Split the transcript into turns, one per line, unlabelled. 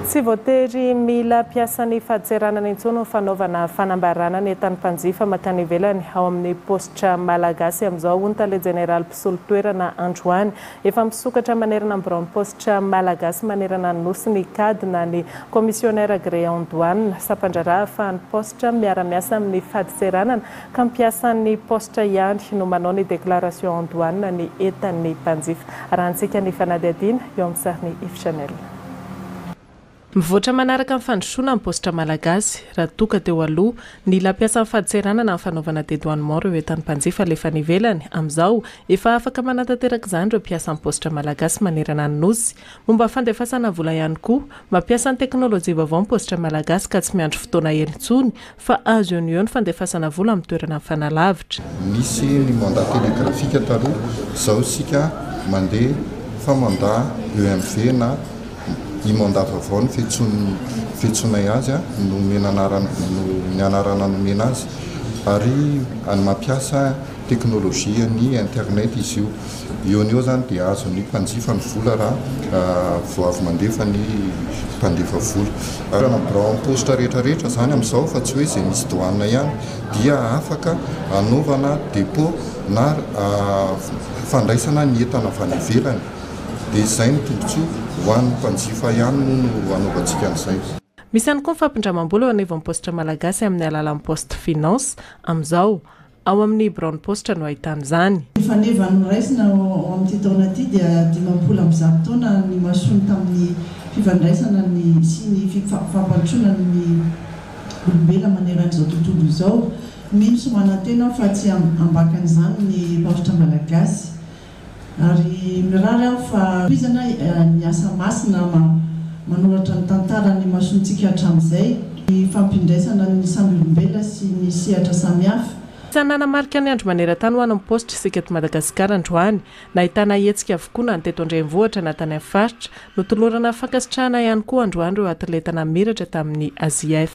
Tsy voatery mila mpiasan'ny fadintseranana intsony ny fanaovana fanambarana ny entan'ny mpanjifa mankany ivelany ao amin'ny paositra malagasy amin'izao, hoy ny tale jeneraly mpisolo toerana androany. Efa misokatra manerana ny biraon'ny paositra malagasy manerana ny Nosy ny CAD na ny Commissionnaire agréé en douane, sampandraharaha ahafahan'ny paositra miara-miasa amin'ny fadintseranana ka mpiasan'ny paositra ihany no manao ny déclaration en douane ny entan'ny mpanjifa. Arahantsika ny fanadihadiana eo amin'ny sarin'i Yves Chanel. Mivoatra manaraka ny fandrosoana ny paositra malagasy, raha toa ka teo aloha, nila mpiasan'ny fadintseranana ny fanaovana dédouanement ireo entan'ny mpanjifa alefa any ivelany, amin'izao, efa afaka manatanteraka izany ireo mpiasan'ny paositra malagasy manerana ny Nosy. Momba ny fandefasana vola ihany koa, mampiasa ny teknolojia vaovao ny paositra malagasy ka tsy miandry fotoana ela intsony fa azo eo no eo ny fandefasana vola amin'ny toerana mifanalavitra.
Nisy ny mandat télégraphique taloha, izao isika mandeha fa mandat EMV na e-mandat vaovao ny fiantsoanay azy, nomena anarana, ny anarana nomena azy ary mampiasa teknolojia ny internet izy io. Eo no eo izany dia azon'ny mpanjifa ny vola raha vao avy mandefa ny mpandefa vola. Raha ny birao amin'ny paositra rehetra rehetra izany amin'izao fa tsy hoe izay misy douane ihany dia afaka anaovana dépôt na fandraisana ny entana avy any ivelany. Dia izay no tombontsoa ho an'ny mpanjifa ihany moa no anaovantsika an'izay.
Misy ihany koa ny fampindramam-bola eo anivon'ny paositra malagasy amin'ny alalan'ny Poste Finance amin'izao. Ao amin'ny biraon'ny paositra no ahitana izany.
Ny faneva noraisina ao amin'ity taona ity dia 150 taona nimasoany tamin'ny fifandraisana ny sy ny fampandrosoana ny olombelona manerana izao tontolo izao. Mino sy manantena aho fa tsy ambakan'izany ny paositra malagasy. Ary mirary aho fa tohizana ny asa masina manoratra ny tantaran'ny masontsika hatramin'izay, ny fampindraisana ny samy olombelona sy ny sehatra samihafa.
Isan'ny nanamarika ny andro maneran-tany ho an'ny paositra isika eto Madagasikara androany. Nahitana hetsika avokoa na ny teto an-drenivohitra na tany amin'ny faritra. Notolorana fankasitrahana ihany koa androany ireo atleta namiratra tamin'ny Asia.